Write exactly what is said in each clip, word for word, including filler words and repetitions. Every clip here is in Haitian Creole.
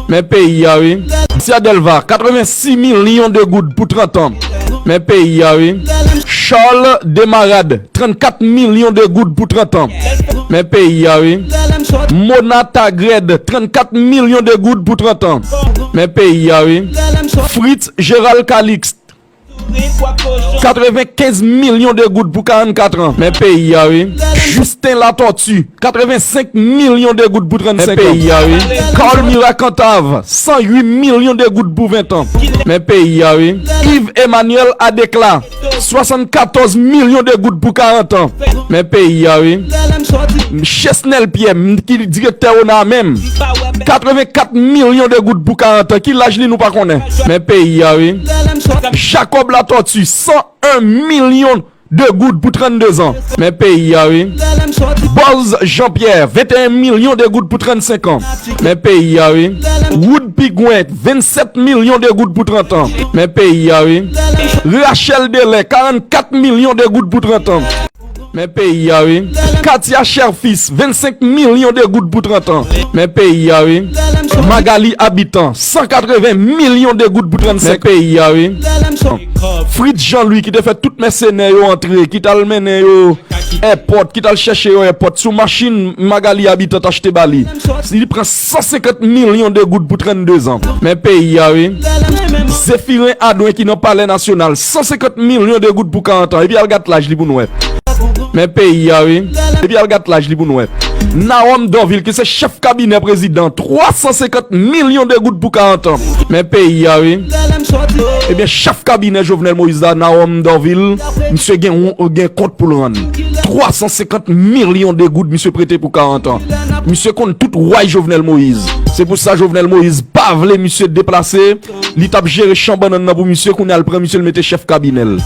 Men peyi a, wi. Dia Delva, katrevensis milyon de goud pou trant an. Men peyi a, wi. Charles Desmarades, trannkat milyon de goud pou trant an. Men peyi a, wi. Mona Tagred, trannkat milyon de goud pou trant an. Men peyi a, wi. Fritz Gérald Calixte, katrevenkenz milyon de goud pou karannkat an. Men peyi a, wi. Justin Latortue, katrevensenk milyon de goud pou trannsenk an. Men peyi a, wi. Carl Murat Cantave, san uit milyon de goud pou ven an. Men peyi a, wi. Yves Emmanuel Adéclat, swasannkatòz milyon de goud pou karant an. Men peyi a, wi. Chesnel Pierre, m, ki direktè ona a menm, katrevenkat milyon de goud pou karant an. Ki laj li nou pa konnen. Men peyi a, wi. Jacob Latortue, san en milyon de goud pou trannde zan. Men peyi a, wi. Bòz Jean Pierre, venteyen milyon de goud pou trannsenk an. Men peyi a, wi. Wood Pigwen, vennsèt milyon de goud pou trant an. Men peyi a, wi. Rachel Delè, karannkat milyon de goud pou trant an. Men peyi a, wi. Katia Cherfils, vennsenk milyon de goud pou trant an. Men peyi a, wi. Magali Habitant, san katreven milyon de goud pou trannsenk an. Men peyi a, wi. Fritz Jean Louis ki te fè tout mèsenè yo antre, ki t al mennen yo èpòt, ki t al chèche yo èpòt, sou machin Magali Habitant t achte ba li. Li pran san senkant milyon de goud pou trannde zan. Men peyi a, wi. Zéphirin Adouin ki nan Palè Nasyonal, san senkant milyon de goud pou karant an. Epi al gad laj li pou n wè. Men peyi a, wi. Epi al gad laj li pou n wè. Narom Dorvil ki se chèf kabinè prezidan, twa san senkant milyon de goud pou karant an. Men peyi a, wi. Ebyen, chèf kabinè Jovenel Moïse la, Narom Dorvil, misye gen, gen kont pou l rann. Twa san senkant milyon de goud misye prete pou karant an. Misye konn tout way Jovenel Moïse. Se pou sa Jovenel Moïse pa vle misye deplase. Li t ap jere chan bannann nan pou misye, kounye a l pran misye, l mete chèf kabinè l.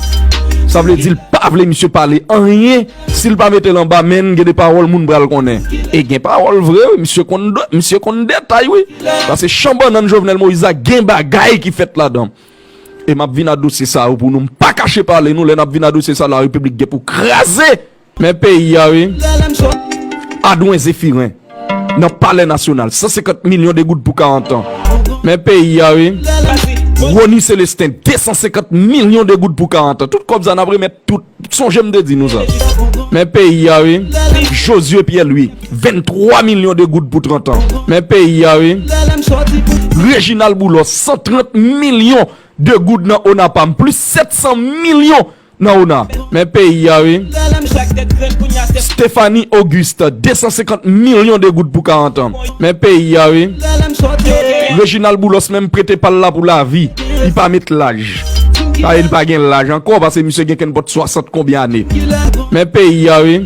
Sa vle di l pa vle misye pale anyen. Si l pa mete l anba men n, gen de pawòl moun pral konnen. E gen pawòl vre, wi. Misye konn, misye konn detay, wi. Paske chan bannann Jovenel Moïse la, gen bagay ki fèt ladan. E m ap vin a dosye sa yo pou nou. M pa kache pale nou, lè n ap vin a dosye sa, Larepiblik gen pou kraze. Men peyi a, wi. Adwen Zefiren. Nan Palè Nasyonal, san senkant milyon de goud pou karant an. Men peyi a, wi. Rony Célestin, de san senkant milyon de goud pou karant an. Tout kòb sa n ap remèt tout. Sonje m te di nou sa. Men peyi a, wi. Josué Pierre Louis, venntwa milyon de goud pou trant an. Men peyi a, wi. Reginald Boulos, san trant milyon de goud nan ONAPAM, plis sèt san milyon nan ona. Men peyi a, wi. Stéphanie Auguste, de san senkant milyon de goud pou karant an. Men peyi a, wi. Reginald Boulos menm prete pa l la pou lavi. Li pa met laj. Sa vle di li pa gen laj ankò, paske misye gen kenpòt swasant konbyen ane. Men peyi a, wi.